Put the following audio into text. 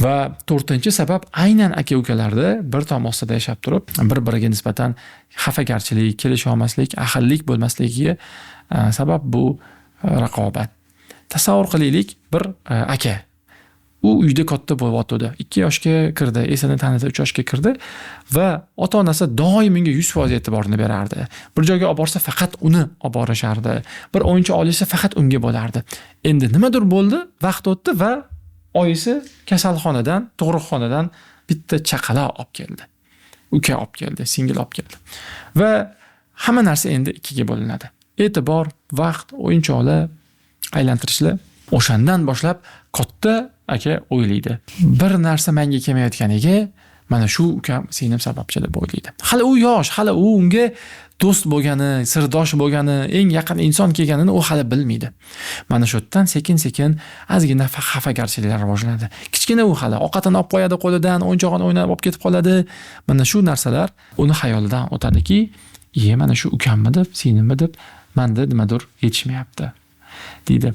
Va to'rtinchi sabab, aynan aka ukalarda bir tom ostida yashab turib, bir biriga nisbatan xafagarchilik, kelisholmaslik, ahillik bo'lmasligiga sabab bu raqobat. Tasavvur qilaylik, bir aka. U uyda katta bo'lyotgandi. 2 yoshga kirdi, esini tanidi, 3 yoshga kirdi va ota-onasi doim unga 100% e'tiborni berardi. Bir joyga olib borsa, faqat uni olib borishardi. Bir o'yinchoq olishsa, faqat unga bo'lardi. Endi nimadir bo'ldi, vaqt o'tdi va oyisi kasalxonadan, tug'ruqxonadan bitta chaqaloq olib keldi. Uka olib keldi, singil olib keldi. Va hamma narsa endi ikkiga bo'linadi. E'tibor, vaqt, o'yinchoqlar, aylantirishlar. O'shandan boshlab katta aka o'ylaydi. Bir narsa menga kelmayotganiga mana shu ukam, singlim sababchi deb o'ylaydi. Hali u yosh, hali u unga do'st bo'lgani, sirdosh bo'lgani, eng yaqin inson kelganini u hali bilmaydi. Mana shu yerdan sekin-sekin ozgina xafagarchiliklar rivojlanadi. Kichkina u hali ovqatini olib qo'yadi qo'lidan, o'yinchog'ini o'ynab olib ketib qoladi. Mana shu narsalar uni xayolidan o'tadiki, "Iye, mana shu ukammi deb, singlimmi deb menda nimadir yetishmayapti", deydi.